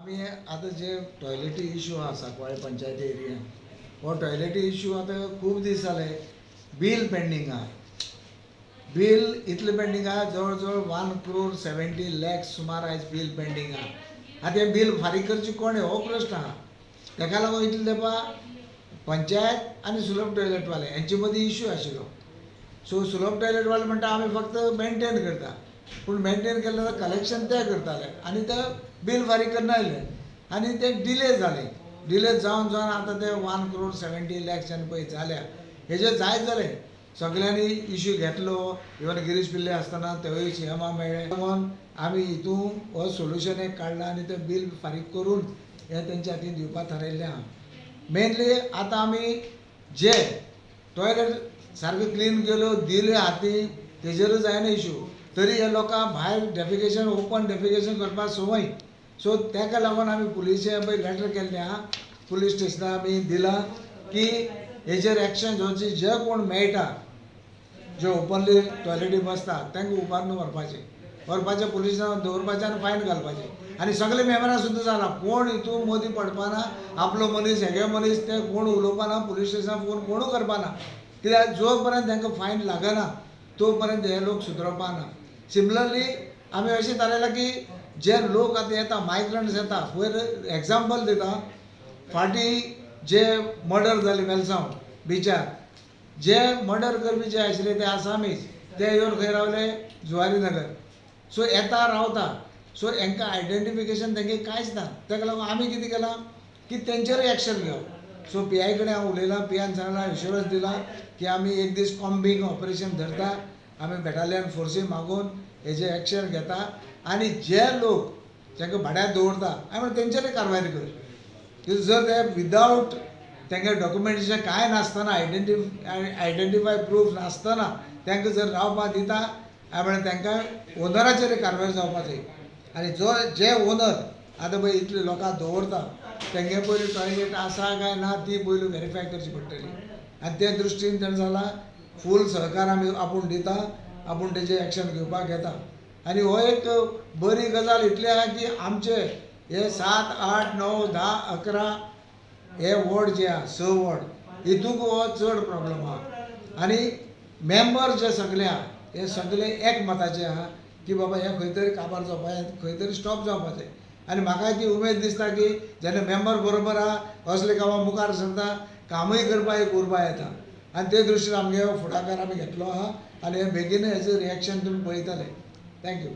आमी आतां जे टॉयलेटी इशू आसा सांकवाळे पंचायती एरियान, हो टॉयलेटी इशू आतां खूब दीस जाले बील पेंडींग आहा. बील इतलें पेंडींग आहा, जवळ जवळ 1 करोड 70 लॅक्स सुमार आयज बील पेंडींग आहा. आतां हें बील फारीक करचें कोणें हो प्रश्न आहा. तेका लागून इतलें तेंपा पंचायत आनी सुलभ टॉयलेटवाले हेंचे मदीं इशू आशिल्लो. सो सुलभ टॉयलेटवाले म्हणटा, आमी फक्त मेनटेन करता. पूण मेनटेन केलें जाल्यार कलेक्शन ते करताले आनी ते बील फारीक करनासले आनी ते डिले जाले. डिले जावन जावन आतां ते 1 करोड 70 लॅक्स पळय जाल्या. हेजेर जायत जालें, सगल्यांनी इशू घेतलो. इवन गिरीश पिल्ले आसतना तेवूय सी एमा मेळ्ळे. लागून आमी हितून हो सोल्युशन एक काडला आनी तें बील फारीक करून हें तेंच्या हातीन दिवपाक थारायल्लें आहा. मेनली आतां आमी जे टॉयलेट सारकें क्लीन केल्यो दिल्यो हाती, तेजेरूय जायना इशू. तरी हे लोकांक भायर डेफिकेशन, ओपन डेफिकेशन करपाक संवय. सो तेका लागून आमी पुलिसे पळय लेटर केल्लें आहा, पुलीस स्टेशनार आमी दिलां की हेजेर एक्शन घेवची. जे कोण मेळटा, जे ओपनली टॉयलेटी बसता, तांकां उबारून व्हरपाचें व्हरपाचें पुलिसां दवरपाचें आनी फायन घालपाचें. आनी सगळे मेंबरां सुद्दां जाला, कोण हितून मदीं पडपाना. आपलो मनीस, हेगे मनीस, ते कोण उलोवपाना. पुलीस स्टेशनार फोन कोणू करपाना, कित्याक जो पर्यंत तांकां फायन लागना तो पर्यंत हे लोक सुदरपाना. सिमिलरली आमी अशें थारायलां की जे लोक आतां येता, मायग्रंट्स येता, पयर एग्जाम्पल दिता, फाटीं जे मर्डर जाले वेलसांव बिचार, जे मर्डर करपी जे आशिल्ले ते आसामीज, ते येवन खंय रावले? जुवारी नगर. सो येता रावता, सो हेंकां आयडेंटिफिकेशन तेंगे कांयच ना. ताका लागून आमी कितें केलां की तेंचेरूय एक्शन घेवप. सो पी I कडेन हांव उलयलां. पी आयन सांगलां, एश्योरन्स दिला की आमी एक दीस कॉम्बिंग ऑपरेशन धरता, आमी बेटालियन फोर्सी मागून हेजें एक्शन घेता आनी जे लोक जांकां भाड्याक दवरता, हांवें म्हणलें तेंचेरूय कारवाय कर. कित्याक जर ते विदावट तेंगे डॉक्युमेंटेशन कांय नासतना, आयडेंटिफाय प्रूफ नासतना तांकां जर रावपाक दिता, हांवें म्हणलें तांकां ओनराचेर कारवाय जावपा जाय. आनी जो जे ओनर आतां पळय इतले लोकांक दवरता, तेंगे पयलीं टॉयलेट आसा काय ना ती पयलू वेरीफाय करची पडटली. आनी ते दृश्टीन तेणें सांगलां, फूल सहकार आमी आपूण दिता, आपूण तेजें एक्शन घेवपाक घेता. आनी हो एक बरी गजाल इतली आहा की आमचे हे 7, 8, 9, 10, 11 हे वॉर्ड जे आहा, स वॉर्ड, हितूंक हो चड प्रॉब्लम आहा. आनी मेंबर जे सगळे आहा, हे सगळे एकमताचे आहा की बाबा हें खंय तरी काबार जावपाचें, खंय तरी स्टॉप जावपाचें. आनी म्हाकाय ती उमेद दिसता की जेन्ना मेंबर बरोबर आहा, असले कामां मुखार सरता, कामूय करपाक एक उर्बा येता. आनी ते दृश्टीन आमगे हो फुडाकार आमी घेतलो आहा आनी हे बेगीन हेजें रिएक्शन तुमी पळयतले. Thank you.